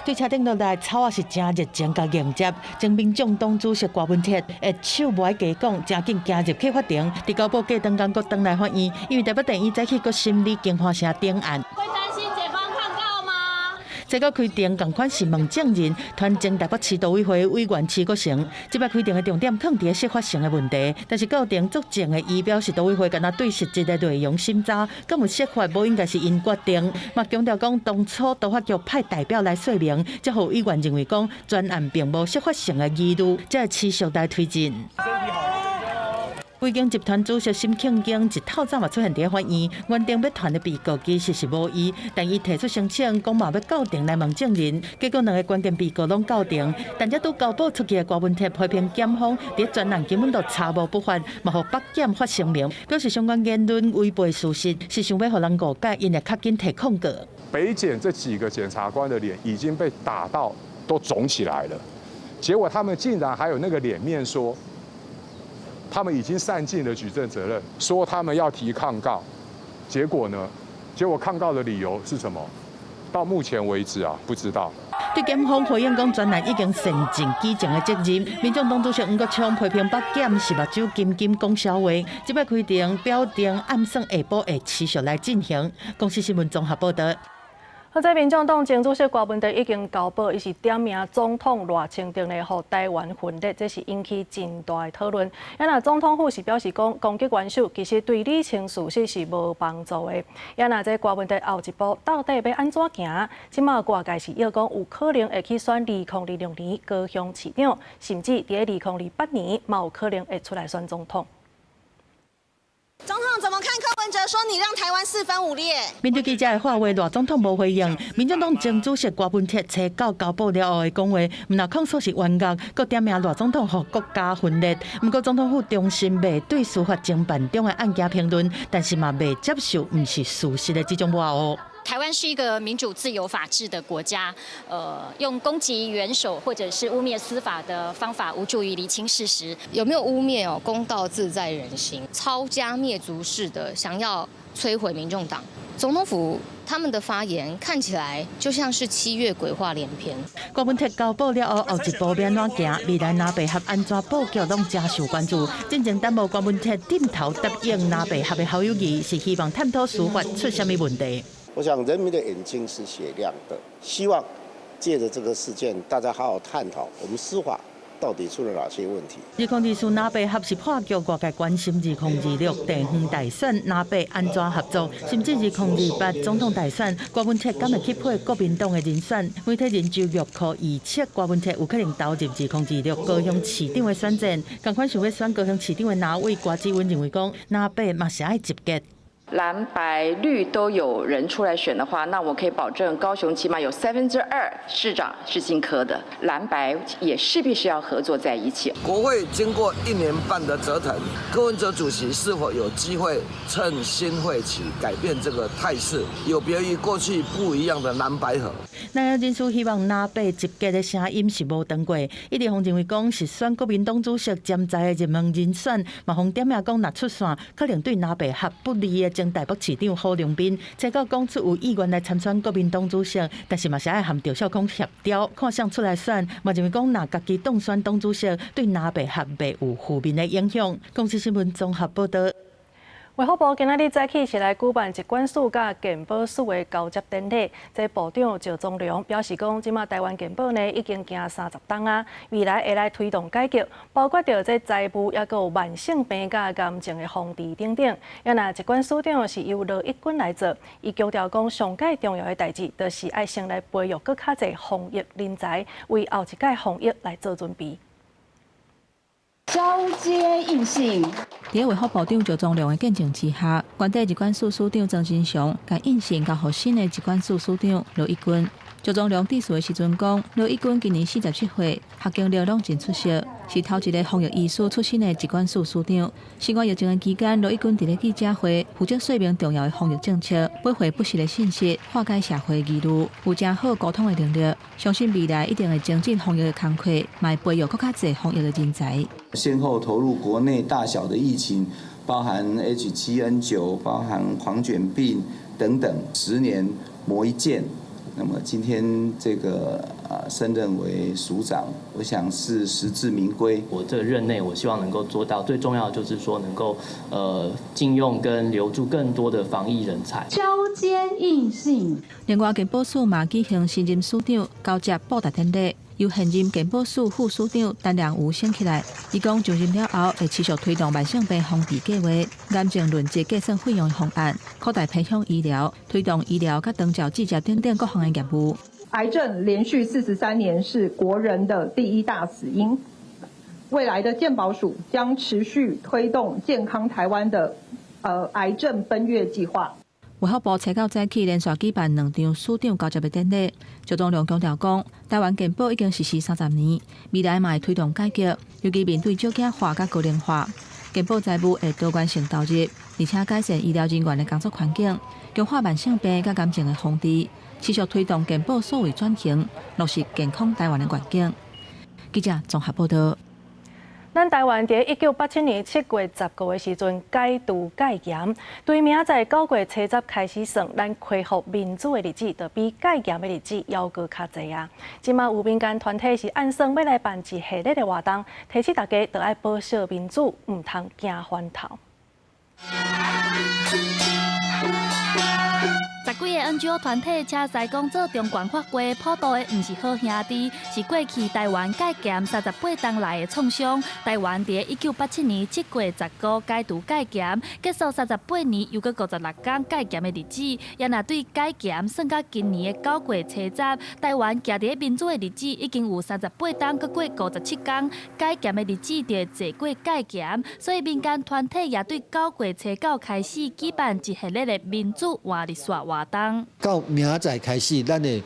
對車頂落來，草仔是誠熱情共迎接。前民眾黨主席柯文哲的手無愛加講，誠緊行入去法庭。佇交保過當工，閣轉來法院，因為台北地院早起閣審理京華城頂案。會擔心檢方抗告嗎？這個開庭仝款是問證人，傳前台北市都委會委員徐國成。這擺開庭的重點囥佇釋法性的問題，但是到庭作證的伊表示，都委會敢若對實質的內容審查，敢有釋法無應該是𪜶決定。嘛強調講，當初都發局派代表來說明，才予委員認為講專案並無釋法性的疑慮，才會持續來推進。維京集團主席沈慶京一透早嘛出現佇法院，原定欲傳的被告其實是無伊，但伊提出申請，講嘛欲到庭來問證人，結果兩個關鍵被告攏到庭，但這拄交保出去的柯文哲批評檢方佇專案根本就查無不法，嘛予北檢發聲明，表示相關言論違背事實，是想欲予人誤解，𪜶會較緊提控告。北檢這幾個檢察官的臉已經被打到都腫起來了，結果他們竟然還有那個臉面說，他們已經善盡了舉證責任，說他們要提抗告，結果呢？結果抗告的理由是什麼？到目前為止啊，不知道。對檢方回應講，專案已經善盡舉證的責任。民眾黨主席黃國昌批評北檢是目睭金金講笑話。這擺開庭表定暗算下晡會持續來進行。公視新聞綜合報導。好，這民眾黨前主席柯文哲已經交保，伊是點名總統賴清德呢，予台灣分裂，這是引起真大的討論。啊，若總統府是表示講，攻擊元首其實對理清事實是無幫助的。啊，若這柯文哲後一步到底欲按怎行？這馬外界是臆講有可能會去選2026年高雄市長，甚至佇2028年嘛有可能會出來選總統。總統怎麼看柯文哲說你讓台灣四分五裂？面對記者的話話，賴總統無回應。民進黨前主席柯文哲揣到交保了後的講話，毋但控訴是冤獄，閣點名賴總統予國家分裂。毋過總統府重申袂對司法偵辦中的案件評論，但是嘛袂接受毋是事實的這種抹烏。台灣是一個民主、自由、法治的國家，用攻擊元首或者是污衊司法的方法，無助於釐清事實。有沒有污衊哦？公道自在人心，抄家滅族式的想要摧毀民眾黨，總統府他們的發言看起來就像是7月鬼話連篇。柯文哲交保了後，後一步欲按怎行？未來藍白合按怎布局，攏誠受關注。進前等無柯文哲點頭答應藍白合的侯友宜，是希望探討司法出啥物問題。我想人民的眼睛是雪亮的，希望借著這個事件，大家好好探討我們司法到底出了哪些問題。2024藍白合是破局，外界關心2026地方大選藍白按怎合作，甚至2028總統大選，柯文哲敢會去配國民黨的人選？媒體人周玉蔻預測柯文哲有可能投入2026高雄市長的選戰。仝款想欲選高雄市長的藍委郭志文認為講，藍白嘛是愛集結。藍白綠都有人出來選的話，那我可以保證高雄起碼有2/3市長是姓柯的，藍白也勢必是要合作在一起。國會經過1年半的折騰，柯文哲主席是否有機會趁新會期改變這個態勢，有別於過去不一樣的藍白合？那有人士希望藍白集結的聲音是無斷過，一直方認為講是選國民黨主席潛在的熱門人選，嘛予點名講若出線，可能對藍白合不利的前台北市長郝龍斌，這個講出有意願來參選國民黨主席，但是嘛是愛和趙少康協調，看誰出來選，嘛認為講若家己當選黨主席，對藍白合袂有負面的影響。公視新聞綜合報導。衛福部今仔日早起是來舉辦疾管署佮健保署的交接典禮。這部長趙宗良表示講，這馬台灣健保呢已經行30冬啊，未來會來推動改革，包括著這財務，抑閣有慢性病佮癌症的防治等等。啊，若疾管署長是由羅一鈞來做，伊強調講，上蓋重要的代誌，就是愛先來培育閣較濟防疫人才，為後一屆防疫來做準備。交接印信。佇衛福部長趙宗良的見證之下，原底疾管署署長曾金祥共印信交予新的疾管署署長羅一鈞。趙宗良致辭的時陣講，羅一鈞今年47歲，學經歷攏真出色，是頭一个防疫醫師出身的疾管署署長。新冠疫情的期間，羅一鈞佇咧記者會負責說明重要的防疫政策，回回不實的信息，化解社會疑慮，有誠好溝通的能力。相信未來一定會精進防疫的工課，嘛會培育閣較濟防疫的人才。先後投入國內大小的疫情，包含 H7N9，包含狂犬病等等，10年磨一劍。那麼今天這個升任為署長，我想是實至名歸。我這個任內，我希望能夠做到最重要，就是說能夠進用跟留住更多的防疫人才。交接應信。另外，健保署嘛舉行新任署長交接布達典禮，由現任健保署副署長陳良宇升起來。伊講就任了後，會持續推動慢性病防治計劃、癌症論治計算費用方案、擴大偏鄉醫療、推動醫療佮長照置接等等各項的業務。癌症連續43年是國人的第一大死因。未來的健保署將持續推動健康台灣的癌症奔躍計劃。衛福部初九早起連續舉辦兩場署長交接的典禮，趙東龍強調講，台灣健保已經實施30年，未來嘛會推動改革，尤其面對少子化佮高齡化，健保財務會多元性投入，而且改善醫療人員的工作環境，強化慢性病佮癌症的防治，持續推動健保數位轉型，落實健康台灣的願景。記者綜合報道。咱台灣佇1987年7月10號的時陣解除戒嚴，對明仔載9月初十開始算，咱恢復民主的日子，就比戒嚴的日子猶閣較濟啊！這馬有民間團體是按算欲來辦一系列的活動，提醒大家著愛保守民主，毋通驚翻頭。十幾个 NGO 團體車載講做中懸法規，普渡的毋是好兄弟，是過去台灣戒嚴38冬來的創傷。台灣佇1987年7月10號解除戒嚴，結束38年又閣56工戒嚴的日子。也若對解嚴算到今年的9月初十，台灣徛佇民主的日子已經有38冬，閣過57工，解嚴的日子就會濟過戒嚴。所以民間團體也對9月初九開始舉辦一系列的民主換日線活動。到明仔載開始，咱的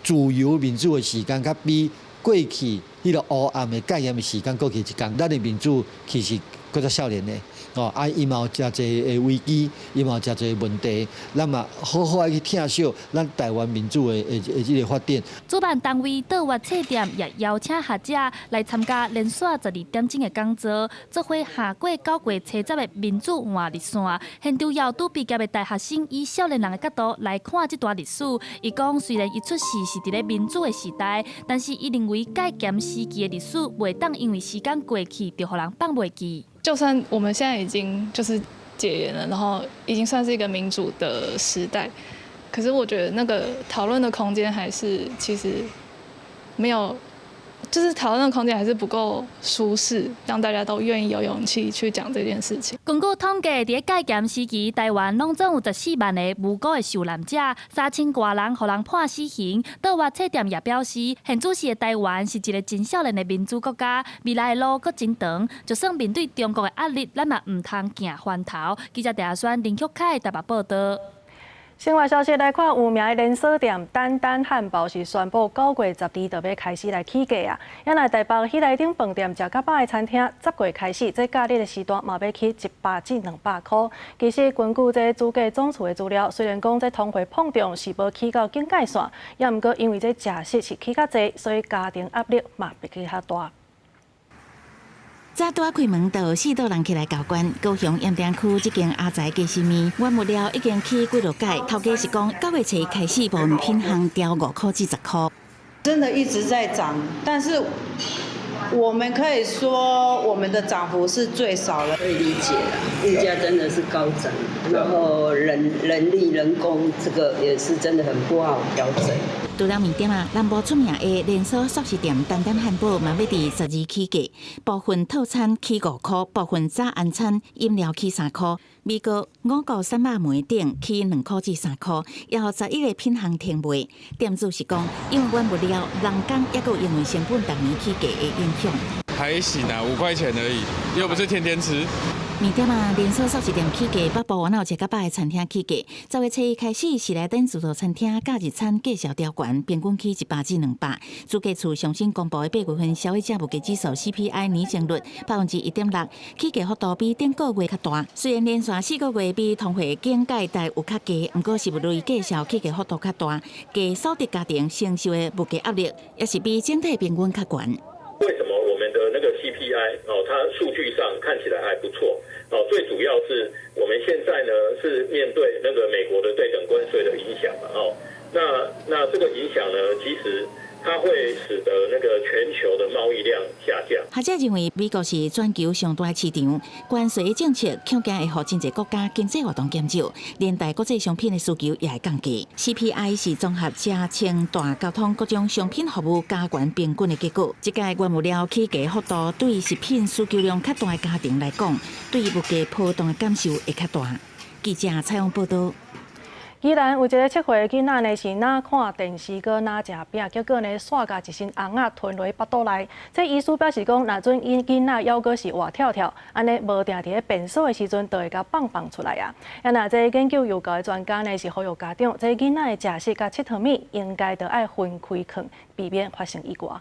自由民主的時間，較比過去彼个黑暗的戒嚴的時間過去一工，咱的民主其實閣較少年的哦，啊，伊嘛有誠濟的危機，伊嘛有誠濟問題，咱嘛好好愛去疼惜咱台灣民主的這个發展。主辦單位倒月冊店也邀請學者來參加連續12點鐘的講座，做伙下過9月初十的民主換日線。現場有拄畢業的大學生以少年人的角度來看這段歷史。伊講，雖然伊出世是佇咧民主的時代，但是伊認為戒嚴時期的歷史袂當因為時間過去就予人放袂記。就算我們現在已經就是解嚴了，然後已經算是一個民主的時代，可是我覺得那個討論的空間還是其實沒有，就是討論的空間還是不夠舒適，讓大家都願意有勇氣去講這件事情。根據統計，佇咧戒嚴時期，台灣攏總有14萬个無辜的受難者，3000外人予人判死刑。倒月冊店也表示，現主時的台灣是一个真少年的民主國家，未來的路閣真長。就算面對中國的壓力，咱嘛毋通驚翻頭。記者鄭阿宣、林旭凱台北報道。新聞消息來看，有名的連鎖店丹丹漢堡是宣布9月12就欲開始來起價啊！也若台北喜來登飯店食較飽的餐廳，10月開始，這假日的時段嘛欲起100至200箍。其實根據這主計總處的資料，雖然講這通貨膨脹是無起到警戒線，也毋過因為這食食是起較濟，所以家庭壓力嘛會比較大。早拄仔開門，就有四桌人起來交關。高雄鹽埕區這間阿財雞絲麵，原物料已經起幾落改，頭家是講9月初開始部分品項調5箍至10箍。真的一直在漲，但是我們可以說我們的漲幅是最少的。可以理解啦，物價真的是高漲，然後人力人工這個也是真的很不好調整。除了麵店啊，南部出名的連鎖速食店丹丹漢堡嘛欲佇12起價，部分套餐起5箍，部分早晚餐飲料起3箍。美國五穀三百枚頂起2箍至3箍，也予11个品項停賣。店主是講，因為原物料、人工，抑閣因為成本逐年起價的影響。還行啊，5塊錢而已，又不是天天吃。麵店啊，連鎖速食店起價，北部若有食較飽的餐廳起價。10月初一開始，喜來登自助餐廳假日餐繼續調懸，平均起100至200。主計處上新公布的8月份消費者物價指數 CPI 年增率1.6%，起價幅度比頂個月較大。雖然連續4個月比通貨警戒帶有較低，毋過是累計數起價幅度較大，低所得家庭承受的物價壓力，也是比整體平均較懸。為什麼我們的那個 CPI 哦，它數據上看起來還不錯哦，最主要是我們現在呢是面對那個美國的對等關稅的影響嘛哦，那這個影響呢，其實它會使得那個全球的貿易量下降。學者認為，美國是全球上大市場，關稅的政策恐驚會予真濟國家經濟活動減少，連帶國際商品的需求也會降低。CPI 是綜合車、穿、大交通各種商品服務加權平均的結果。這屆原物料起價幅度對食品需求量較大的家庭來講，對物價波動的感受會較大。記者採訪報道。宜蘭有一个7歲的囡仔呢，是若看電視閣若食餅，結果呢，煞共一身紅仔吞落腹肚內。這醫師表示講，若準𪜶囡仔猶閣是活跳跳，按呢無定佇咧便所的時陣，就會共放放出來啊。啊，若這研究幼教的專家呢，是呼籲家長，這囡仔的食食佮𨑨迌物應該著愛分開囥，避免發生意外。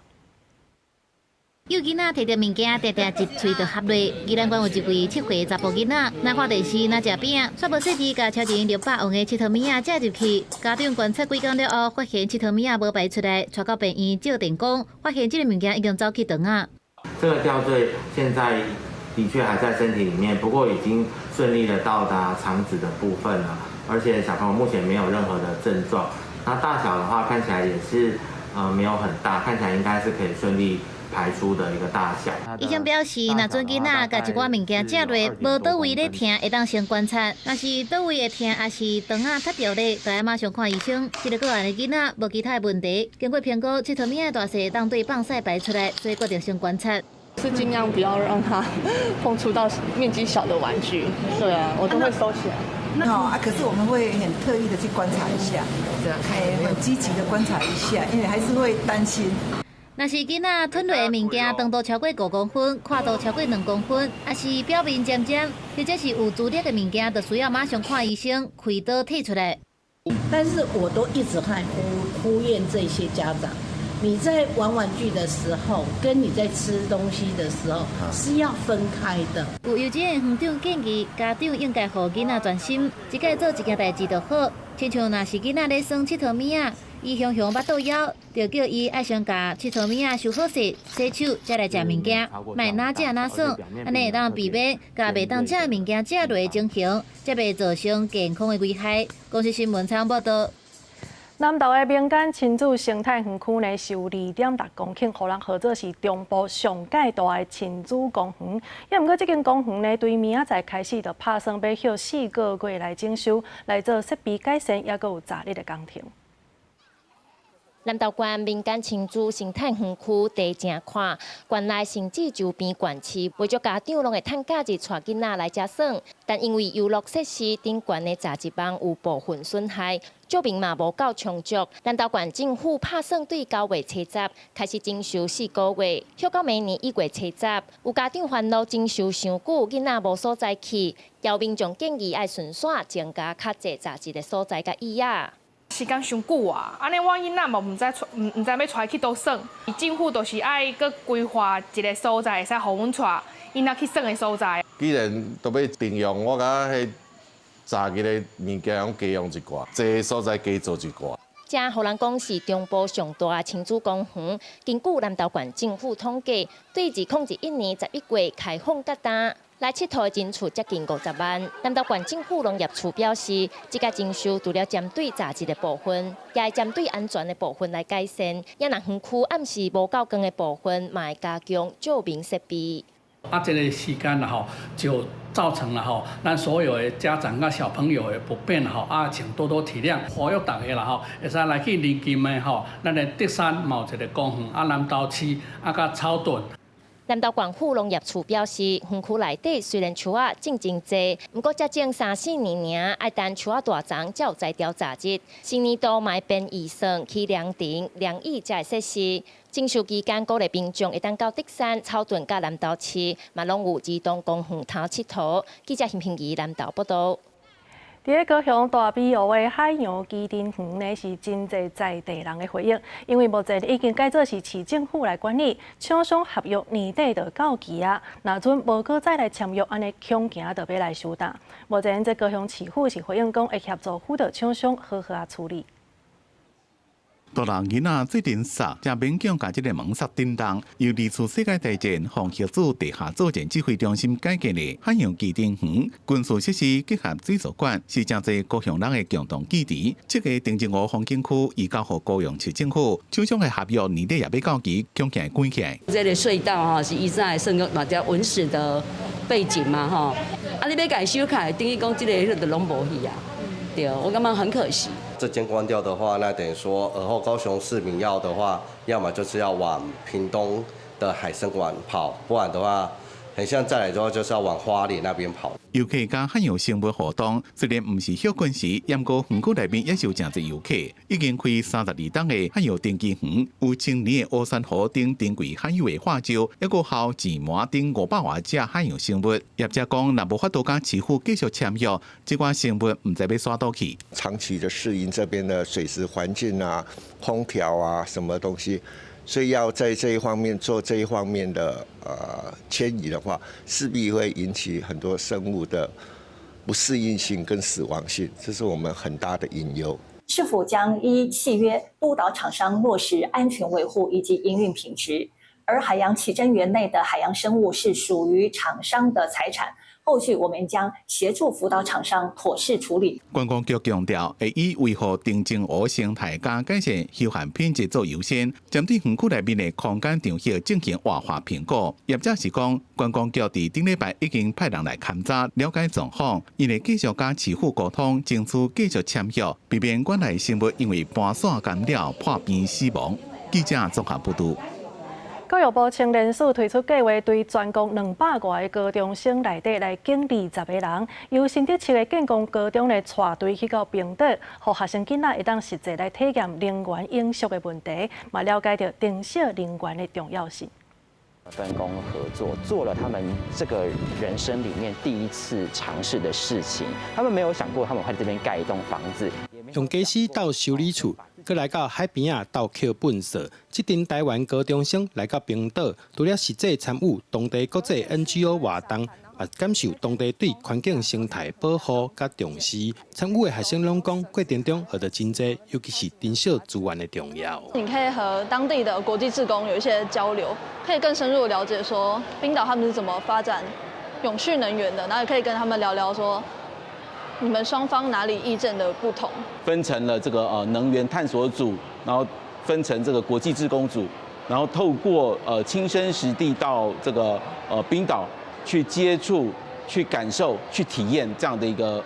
幼囡仔提著物件，定定一喙就合落。宜蘭縣有一位7歲查埔囡仔，若看電視，若食餅，煞無細緻，共超前600磅的𨑨迌物仔食入去。家長觀察幾工了後，發現𨑨迌物仔無排出來，帶到病院照電光，發現這个物件已經走去腸仔。這個吊墜現在的確還在身體裡面，不過已經順利的到達腸子的部分了，而且小朋友目前沒有任何的症狀。那大小的話看起來也是，沒有很大，看起來應該是可以順利排出的一個大小。醫生表示，若準囡仔共一寡物件食落，無佗位咧疼，會當先觀察；若是佗位會疼，抑是腸仔塞著咧，就愛馬上看醫生。這個個案的囡仔無其他的問題，經過評估，𨑨迌物仔大細當對放屎排出來，所以決定先觀察。是盡量不要讓他碰觸到面積小的玩具。對啊，我都會收起來。那啊，可是我們會很特意的去觀察一下，對，很積極的觀察一下，因為還是會擔心。若是囡仔吞落的物件長度超過5公分，闊度超過2公分，抑是表面尖尖，或者是有珠粒的物件，就需要馬上看醫生，開刀剔出來。但是我都一直在呼籲這些家長，你在玩玩具的時候，跟你在吃東西的時候是要分開的。有幼稚園園長建議，家長應該予囡仔專心，一擺做一件代誌就好。親像若是囡仔咧耍𨑨迌物仔，伊雄雄腹肚枵，就叫伊愛先共𨑨迌物仔收好勢，洗手，才來食物件，莫若食若耍，按呢會當避免共袂當食的物件食落的情形，才袂造成健康的危害。公視新聞採訪報道。南投的民間親子生態園區呢，是有2.6公頃，予人號做是中部上蓋大的親子公園。也毋過，這間公園呢，對明仔載開始就拍算欲歇4個月來整修，來做設備改善，抑閣有雜日的工程。南投縣民間親子生態園區地誠闊，縣內甚至周邊縣市，袂少家長攏會趁假日帶囡仔來遮耍。但因為遊樂設施頂懸的雜質網有部分損害，照明嘛無夠充足。南投縣政府拍算對9月70開始整修4個月，歇到明年1月70。有家長煩惱整修傷久，囡仔無所在去，有民眾建議愛順紲增加較濟雜質的所在佮椅仔。時間傷久啊！按呢我囡仔嘛毋知毋知欲帶去佗耍。政府就是愛閣規劃一个所在，會使予阮帶囡仔去耍的所在。既然都欲重用，我感覺彼雜日的物件攏加用一寡，這所在加做一寡。遮予人講是中部上大的親子公園。根據南投縣政府統計，對2021年11月開放到今，來𨑨迌的人次接近50萬。南投縣政府農業處表示，這個整修除了針對雜質的部分，也會針對安全的部分來改善。也若園區暗時無夠光的部分，嘛會加強照明設備。啊，這个時間啦吼，就造成了吼，咱所有的家長佮小朋友的不便吼，啊，請多多體諒，呼籲大家啦吼，會使來去鄰近的吼，咱的竹山嘛有一个公園，啊，南投市啊，佮草屯。南投縣府農業處表示，園區內底雖然樹仔種真濟，毋過才種三四年爾，愛等樹仔大叢才有才調雜質。新年度嘛會編預算去涼亭、涼椅遮的設施。整修期間，鼓勵民眾會當到竹山、草屯佮南投市，嘛攏有兒童公園通𨑨迌。記者陳平儀南投報道。佇咧高雄大埤湖的海洋機電園呢，是真濟在地人的回憶，因為目前已經改做是市政府來管理，廠商合約年底就到期啊，若準無閣再來簽約，按呢恐驚就欲來收擔。目前這高雄市府是回應講，會協助輔導廠商好好仔處理。大人囡仔做陣捒，才勉強共這个門捒振動。由二次世界大戰防核子地下作戰指揮中心改建的海洋基地園，軍事設施結合水族館，是誠濟高雄人的共同記憶。這个澄清湖風景區移交予高雄市政府，手上的合約年底也欲到期，恐驚會關起來。這个隧道吼是以前算講嘛較文史的背景嘛吼，啊你欲共伊收起來，等於講這个彼就攏無去啊，對，我感覺很可惜。這間關掉的話，那等於說，爾後高雄市民要的話，要麼就是要往屏東的海生館跑，不然的話，很像再來之後就是要往花蓮那邊跑。遊客佮海洋生物活動，雖然毋是歇睏時，毋過園區內面也是有誠濟遊客。已經開32冬的海洋登基園，有千年的烏珊瑚等珍貴海洋的化石，抑閣有簷鰻等500外隻海洋生物。業者講，若無法度佮市府繼續簽約，這寡生物毋知欲徙佗去。長期的適應這邊的水質環境啊、空調啊，什麼東西，所以要在這一方面做這一方面的遷移的話，勢必會引起很多生物的不適應性跟死亡性，這是我們很大的隱憂。市府將依契約督導廠商落實安全維護以及營運品質，而海洋奇珍園內的海洋生物是屬於廠商的財產。後續我們將協助輔導廠商妥善處理。觀光局強調，會以維護澄清湖生態佮改善休閒品質做優先，針對園區內面的空間場域進行活化評估。業者是講，觀光局佇頂禮拜已經派人來勘查了解狀況，𪜶會繼續佮市府溝通，爭取繼續簽約，避免館內生物因為搬徙干擾破病死亡。記者綜合報導。教育部青年署推出計劃，對全國200外个高中生內底來揀20個人，由新竹市的建功高中來帶隊去到冰島，予學生囡仔會當實際來體驗能源永續的問題，嘛了解著珍惜能源的重要性。分工合作，做了他們這個人生裡面第一次嘗試的事情。他們沒有想過他們會在這邊蓋一棟房子。用家私鬥修理厝，閣來到海邊仔鬥抾糞掃。這陣台灣高中生來到冰島，除了實際參與當地國際 NGO 活動，也感受當地對環境生態保護佮重視。參與的學生攏講，過程中學著真濟，尤其是珍惜資源的重要。你可以和當地的國際志工有一些交流，可以更深入了解說冰島他們是怎麼發展永續能源的，然後也可以跟他們聊聊說你們雙方哪裡意見的不同。分成了這個能源探索組，然後分成這個國際志工組，然後透過親身實地到這個冰島去接觸、去感受、去體驗這樣的一個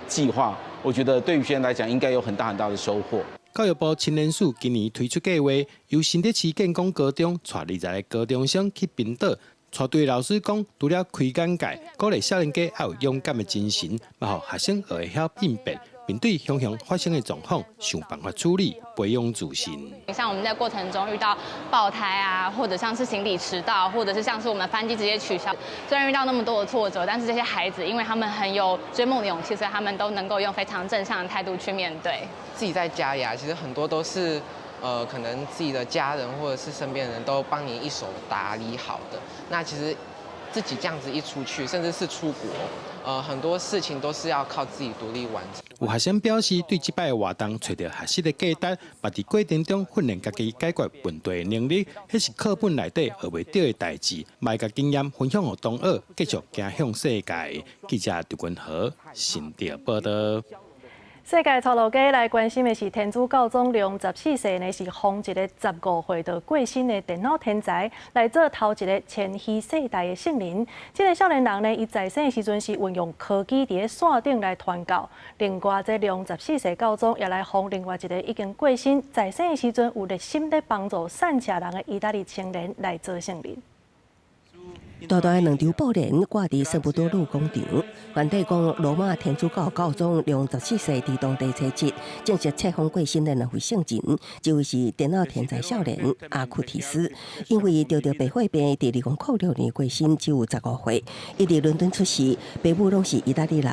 計劃，我覺得對於學生來講應該有很大很大的收穫。教育部青年署今年推出計劃，由新竹市建功高中帶20個高中生去冰島。帶隊老師講，除了開眼界，鼓勵少年家愛有勇敢的精神，嘛予學生學會曉應變，面對常常發生的狀況，想辦法處理，培養自信。像我們在過程中遇到爆胎啊，或者像是行李遲到，或者是像是我們班機直接取消，雖然遇到那麼多的挫折，但是這些孩子因為他們很有追夢的勇氣，所以他們都能夠用非常正向的態度去面對。自己在家裡啊，其實很多都是，可能自己的家人或者是身邊的人都幫你一手打理好的。那其實自己這樣子一出去，甚至是出國，很多事情都是要靠自己獨立完成。有學生表示，對這擺的活動揣著學習的價值，嘛佇過程中訓練家己解決問題的能力，彼是課本內底學袂著的代誌，嘛會共經驗分享予同學，繼續走向世界。記者劉君和新竹報導。世界頭路家來關心的是天主教宗良十四世呢，是封一個15歲就過身的電腦天才來做頭一个千禧世代的聖人。這个少年人呢，伊在生的時陣是運用科技佇咧線頂來傳教。另外，這良十四世教宗也來封另外一个已經過身，在生的時陣有熱心咧幫助散赤人的義大利青年來做聖人。大大的兩張布簾掛佇聖彼得祿廣場，梵蒂岡羅馬天主教教宗良十四世佇當地初七正式冊封過身的兩位聖人，一位是電腦天才少年阿庫提斯，因為著著白血病，佇2006年過身，只有15歲。伊佇倫敦出世，爸母攏是義大利人。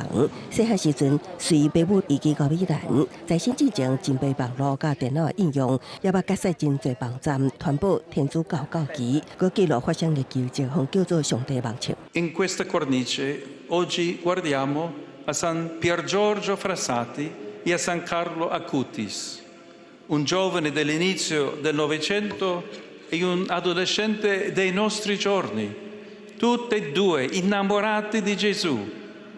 細漢時陣隨爸母移居到米蘭，在生之前真濟網路佮電腦的應用，也捌結識真濟網站傳播天主教教義，閣記錄發生的奇蹟，予叫做上帝網冊。 In questa cornice oggi guardiamo a San Pier Giorgio Frassati e a San Carlo Acutis. Un giovane dell'inizio del Novecento e un adolescente dei nostri giorni, tutti e due innamorati di Gesù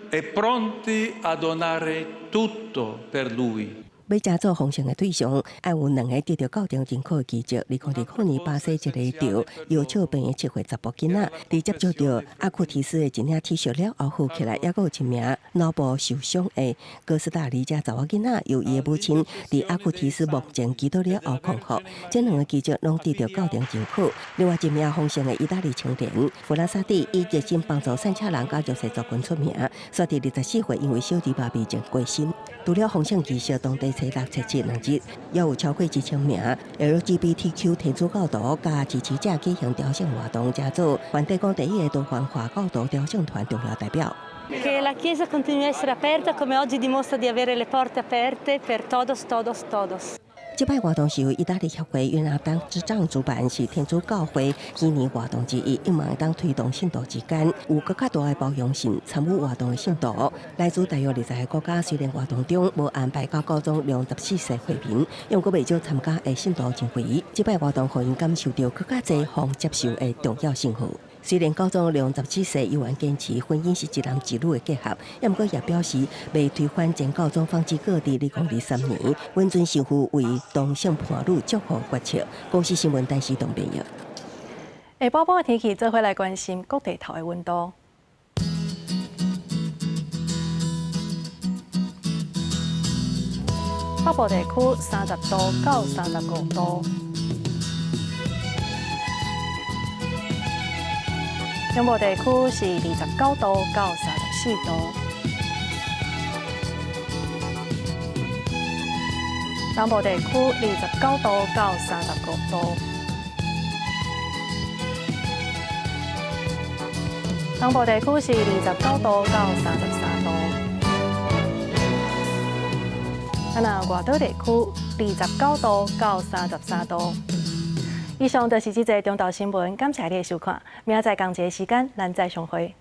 e pronti a donare tutto per lui. 欲成做封聖的對象，愛有兩个得著教廷認可的奇蹟。2020年，巴西一个著搖笑病的7歲查埔囡仔，佇接觸著阿庫提斯的一領 T 恤了後好起來，抑閣有一名腦部受傷的哥斯達黎加查某囡仔，由伊的母親佇阿庫提斯墓前祈禱了後康復。這兩个奇蹟攏得著教廷認可。另外一名封聖的意大利青年弗拉薩蒂，以熱心幫助散赤人佮弱勢族群出名，煞佇24歲因為小兒麻痺症過身。除了封聖儀式，當地初六、初七兩日，也有超過1000名 LGBTQ 天主教徒佮支持者舉行朝聖活動，成做梵蒂岡第一个多元化教徒朝聖團重要代表。 Che la Chiesa continui a essere aperta come oggi dimostra di avere le porte aperte per todos, todos, todos. 這擺活動是由意大利協會約拿單執掌主辦，是天主教會紀念活動之一，希望會當推動信徒之間有閣較大的包容性，參與活動的信徒來自大約20個國家。雖然活動中無安排佮教宗良十四世會面，毋過袂少參加的信徒認為，這擺活動予𪜶感受著閣較濟予接受的重要信號。雖然教宗良十四世依然堅持婚姻是一男一女的結合，毋過也表示袂推翻前教宗方濟各佇2023年允准神父為同性伴侶祝福決策。公視新聞陳思東編譯。下晡晡的天氣，做伙來關心各地頭的溫度。北部地區30度到35度。中部地區是29度到34度，南部地區29度到35度，東部地區是29度到33度，啊若外島地區29度到33度。以上就是這節中晝新聞，感謝你的收看，明仔載仝一个時間，咱再相會。